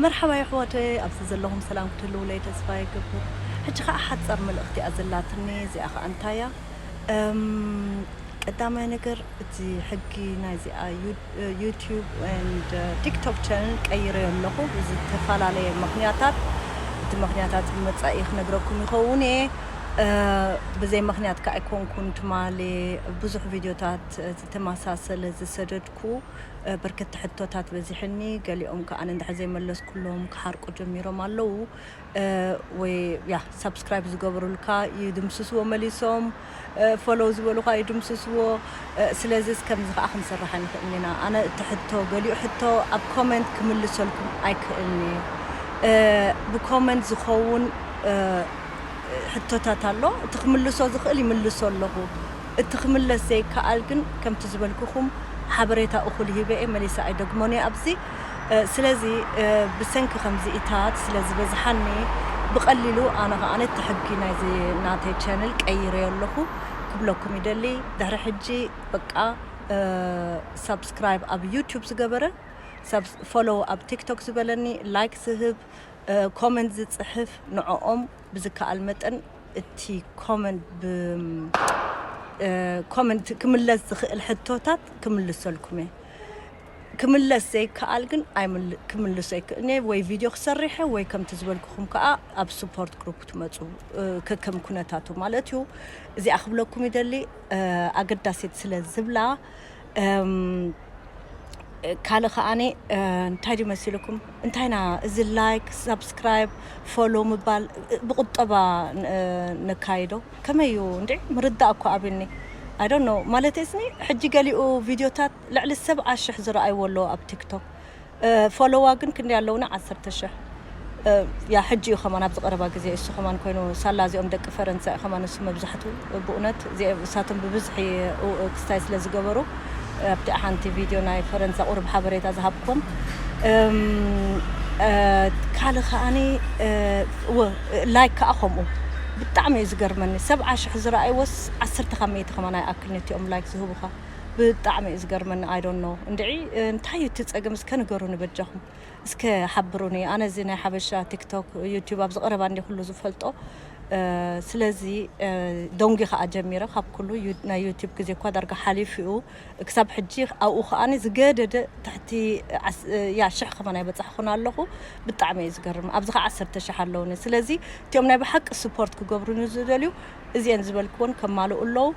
መርሓባ የሕዋተይ፣ ኣብዚ ዘለኹም ሰላም ክትህልውለይ ተስፋ ይገብር። ሕጂ ኸኣ ሓጻር መልእኽቲ እያ ዘላትኒ፣ እዚኣ ኸኣ እንታይ እያ? እም፣ ቀዳማይ ነገር፣ እቲ ሕጊ ናይዚኣ ዩ-፣ ዩቱብ and ቲክቶክ ቻነል ቀይረዮ ኣለኹ ብዝተፈላለየ ምኽንያታት። እቲ ምኽንያታት ብመጻኢ ክነግረኩም ይኸውን እየ። እ፣ ብዘይ ምኽንያት ከኣ ኣይኮንኩን ትማሊ ብዙሕ ቪድዮታት ዝተመሳሰለ ዝሰደድኩ። እ፣ በርከቲ ሕቶታት በዚሕኒ፣ ገሊኦም ከኣ እንድሕር ዘይመለስኩሎም ክሓርቁ ጀሚሮም ኣለዉ። እ፣ ወይ ያ ሳብስክራይብ ዝገበሩልካ ይድምስስዎ መሊሶም፣ እ፣ ፎሎው ዝበሉካ ይድምስስዎ። እ፣ ስለዚ ከምዚ ከኣ ክንሰርሕ ኣይንኽእልን ኢና። ኣነ እቲ ሕቶ፣ ገሊኡ ሕቶ ኣብ ኮመንት ክምልሰልኩም ኣይክእልን እየ። እ፣ ብኮመንት ዝኸውን፣ እ፣ ሕቶታት ኣሎ። እቲ ክምልሶ ዝኽእል ይምልሶ ኣለኹ። እቲ ክምለስ ዘይከኣል ግን ከምቲ ዝበልኩኹም ሓበሬታ እኹል ሂበ እየ፣ መሊሰ ኣይደግሞን እየ ኣብዚ። እ፣ ስለዚ፣ እ፣ ብሰንኪ ከምዚኢታት ስለ ዝበዝሓኒ ብቐሊሉ ኣነ ኸኣ እቲ ሕጊ ናይዚ ናተይ ቻነል ቀይረዮ ኣለኹ ክብለኩም ይደሊ። ድሕሪ ሕጂ በቃ፣ እ፣ ሳብስክራይብ ኣብ ዩቱብ ዝገበረ፣ ሳብስ-፣ ፎሎው ኣብ ቲክቶክ ዝበለኒ፣ ላይክ ዝህብ፣ እ፣ ኮመንት ዝጽሕፍ ንዕኦም ብዝከኣል መጠን እቲ ኮመንት ብ-፣ እ፣ ኮመንት ክምለስ ዝኽእል ሕቶታት ክምልሰልኩም እየ። ክምለስ ዘይከኣል ግን ኣይምል-፣ ክምልሶ ኣይክእልን እየ። ወይ ቪድዮ ክሰርሕ እየ ወይ ከምቲ ዝበልኩኹም ከኣ ኣብ ስፖርት ግሩፕ ክትመጹ፣ እ፣ ከከም ኩነታቱ ማለት እዩ። እዚኣ ክብለኩም ይደሊ፣ እ፣ ኣገዳሲት ስለ ዝብላ፣ እም፣ ካልእ ከኣኒ፣ እ፣ እንታይ ድዩ መሲልኩም? እንታይና እዚ ላይክ፣ ሳብስክራይብ፣ ፎሎ ምባል፣ እ፣ ብቁጠባ፣ እ፣ ነካይዶ? ከመይ እዩ እንዴ? ምርዳእ እኮ ኣብኒ። I don't know። ማለት እስኒ ሕጂ ገሊኡ ቪድዮታት ልዕሊ ሰብዓ ሽሕ ዝረኣይዎ ኣለዎ ኣብ ቲክቶክ። እ፣ ፎሎዋ ግን ክንደይ ኣለውና? ዓሰርተ ሽሕ። እ፣ ያ ሕጂ እዩ ከማን ኣብዚ ቀረባ ግዜ እሱ ከማን ኮይኑ ሳላ እዚኦም ደቂ ፈረንሳ እዩ ከማን እሱ መብዛሕቱ ብእውነት እዚኦም እሳቶም ብብዝሒ ኡ-፣ ክስታይ ስለ ዝገበሩ ኣብቲ ሓንቲ ቪድዮ ናይ ፈረንሳ ቁሩብ ሓበሬታ ዝሃብኩም። እም፣ እ፣ ካልእ ከኣኒ፣ እ፣ ወ-፣ ላይክ ከኣ ከምኡ ብጣዕሚ እዩ ዝገርመኒ። ሰብዓ ሽሕ ዝረኣይዎስ ዓሰርተ ካብ ሚእቲ ከማን ኣይኣክልን እቲኦም ላይክ ዝህቡኻ። ብጣዕሚ እዩ ዝገርመኒ። I don't know። እንድዒ፣ እ፣ እንታይ እዩ እቲ ጸገም እስከ ንገሩኒ በጃኹም። እስከ ሓብሩኒ። ኣነ እዚ ናይ ሓበሻ ቲክቶክ፣ ዩቱብ ኣብዚ ቀረባ እንዲ ኩሉ ዝፈልጦ። እ፣ ስለዚ፣ እ፣ ደንጉ ከኣ ጀሚረ። ካብ ኩሉ ዩ-፣ ናይ ዩቱብ ግዜ እኳ ዳርጋ ሓሊፉ እዩ። ክሳብ ሕጂ ኣብኡ ከኣኒ ዝገደደ ትሕቲ ዓስ-፣ ያ ሽሕ ከማን ኣይበጻሕኩን ኣለኹ። ብጣዕሚ እዩ ዝገርም። ኣብዚ ከኣ ዓሰርተ ሽሕ ኣለውኒ። ስለዚ እቲኦም ናይ ብሓቂ ስፖርት ክገብሩኒ ዝደልዩ እዚአን ዝበልክወን ከማልኡ ኣለዉ።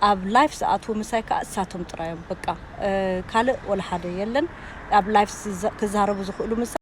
ኣብ ላይፍ ዝኣትዉ ምሳይ ከኣ እሳቶም ጥራይ እዮም። በቃ፣ እ፣ ካልእ ወላ ሓደ የለን። ኣብ ላይፍ ዝዘ-፣ ክዛረቡ ዝኽእሉ ምሳይ